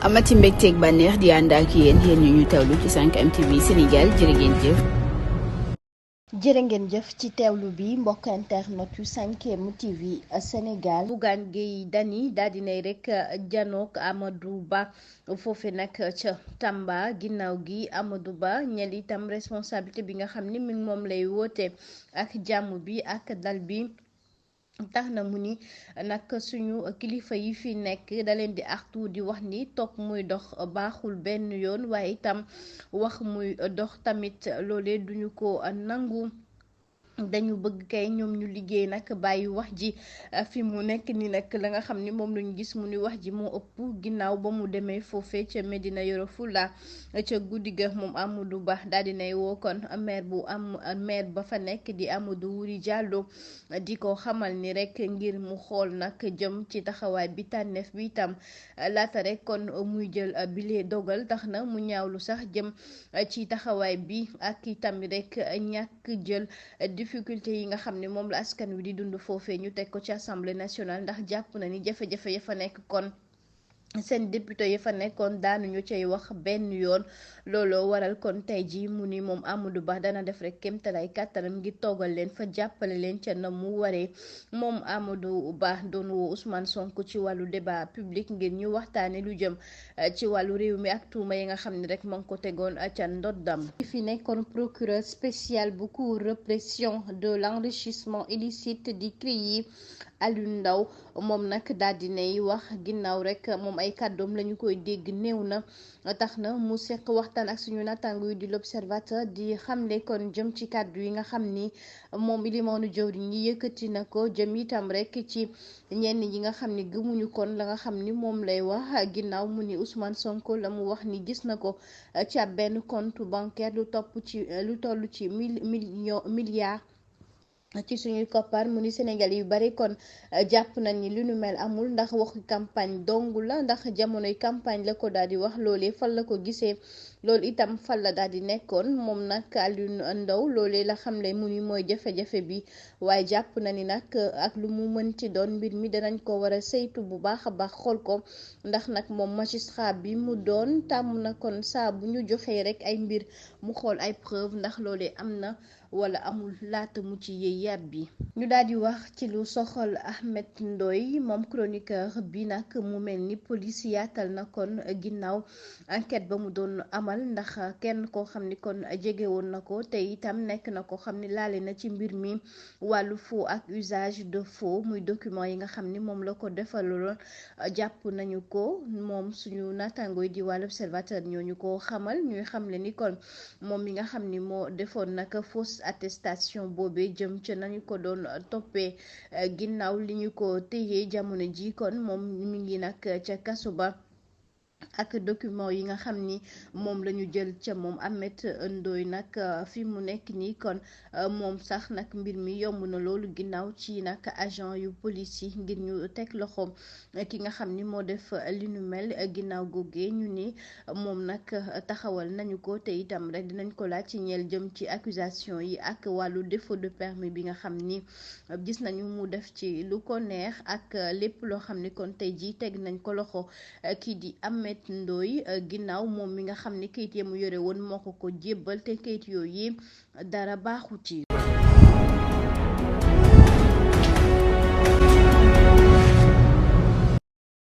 amati mbégteeg bànneex di ànd ak yéen ñu teewlu ci 5M TV Sénégal jërë ngeen jëf. jërë ngeen jëf ci teewlu bi mbokk internet yu 5M TV Sénégal. Bougane Gueye Dany daal dinay rek janook Amadou Ba foofe nag ca Tamba ginnaaw gi Amadou Ba ñel itam responsabilité bi nga xam ni mi moom lay woote ak jàmm bi ak dal bi. tax na mu ni nag suñu kilifa yi fi nekk da leen di artu di wax ni topp muy dox baaxul benn yoon waaye itam wax muy dox tamit loole duñu ko nangu. dañu bëgg kay ñoom ñu liggéey nag bàyyi wax ji fi mu nekk ni nag la nga xam ni moom lañu gis mu ni wax ji moo ëpp ginnaaw ba mu demee foofee ca Médina Yoro Foulah ca guddi ga moom Amadou Ba daal dinay woo kon maire ba fa nekk di Amadou Wuri Diallo di ko xamal ni rek ngir mu xool nag jëm ci taxawaay bi tànneef bi itam laata rek kon muy jël bile dogal tax na mu ñaawlu sax jëm ci taxawaay bi ak itam rek ñàkk jël difficulté yi nga xam ne moom la askan wi di dund foofee ñu teg ko ci assemblée nationale ndax jàpp na ni jafe-jafe ya fa nekk kon seen député yi fa nekkoon daanuñu cay wax benn yoon looloo waral kon tey jii mu ni moom Amadou Ba dana def rek kéemtalaay kàttanam ngir toogal leen fa jàppale leen ca na mu waree moom Amadou Ba doon woo Ousmane Sonko ci wàllu débat public ngir ñu waxtaane lu jëm ci wàllu réew mi ak tuuma yi nga xam ne rek ma ngi ko tegoon ca ndoddam. fi nekkoon procureur spécial bu cour répression de l'enrichissement illicite di CREI Alioune Ndao moom nag daal dinay wax ginnaaw rek moom ay kàddoom lañu koy dégg néew na tax na mu seq waxtaan ak suñu nattaango yi di l'observateur di xamle kon jëm ci kàddu yi nga xam ni moom ilimaanu jawriñ ñi yëkkati na ko jëm itam rek ci ñenn ñi nga xam ni gëmuñu kon la nga xam ni moom lay wax ginnaaw mu ni Ousmane Sonko la mu wax ni gis na ko ci ab benn compte bancaire lu toll ci milliards ci suñuy koppar mu ni Sénégal yu bari kon jàpp nañ ni lu nu mel amul ndax waxu campagne dong la ndax jamonoy campagne la ko daal di wax loolee fan la ko gisee loolu itam fan la daal di nekkoon moom nag Alioune Ndao loolee la xamle mu ni mooy jafe-jafe bi waaye jàpp na ni nag ak lu mu mën ci doon mbir mi danañ ko war a saytu bu baax a baax xool ko ndax nag moom magistrat bi mu doon tàmm na kon saa bu ñu joxee rek ay mbir mu xool ay preuve ndax loolee am na wala amul laata mu ci yëy yàb bi. ñu daal di wax ci lu soxal Ahmed Ndoye moom chroniqueur bi nag mu mel ni police yaatal na kon ginnaaw enquête ba mu doon amal ndax kenn koo xam ni kon jege woon na ko te itam nekk na koo xam ni laale na ci mbir mi wàllu faux ak usage de faux muy document yi nga xam ni moom la ko defaloon jàpp nañu ko moom suñu naataango yi di wàllu observateur ñooñu ko xamal ñuy xamle ni kon moom mi nga xam ni moo defoon nag fausse attestation boobee jëm ca nañu ko doon toppee ginnaaw li ñu ko téyee jamono ji kon moom mi ngi nag ca kaso ba ak document yi nga xam ni moom la ñu jël ca moom Ahmed Ndoye nag fi mu nekk nii kon moom sax nag mbir mi yomb na loolu ginnaaw ci nag agent yu police yi ngir ñu teg loxo ki nga xam ni moo def li nu mel ginnaaw googee ñu ni moom nag taxawal nañu ko te itam rek dinañ ko laaj ci ñeel jëm ci accusation yi ak wàllu défaut de permis bi nga xam ni gis nañu mu def ci lu ko neex ak lépp loo xam ni kon tey jii teg nañ ko loxo kii di Ahmed Ndoye ginnaaw moom mi nga xam ni kayit ya mu yore woon moo ko jébbal te kayit yooyu dara baaxu ci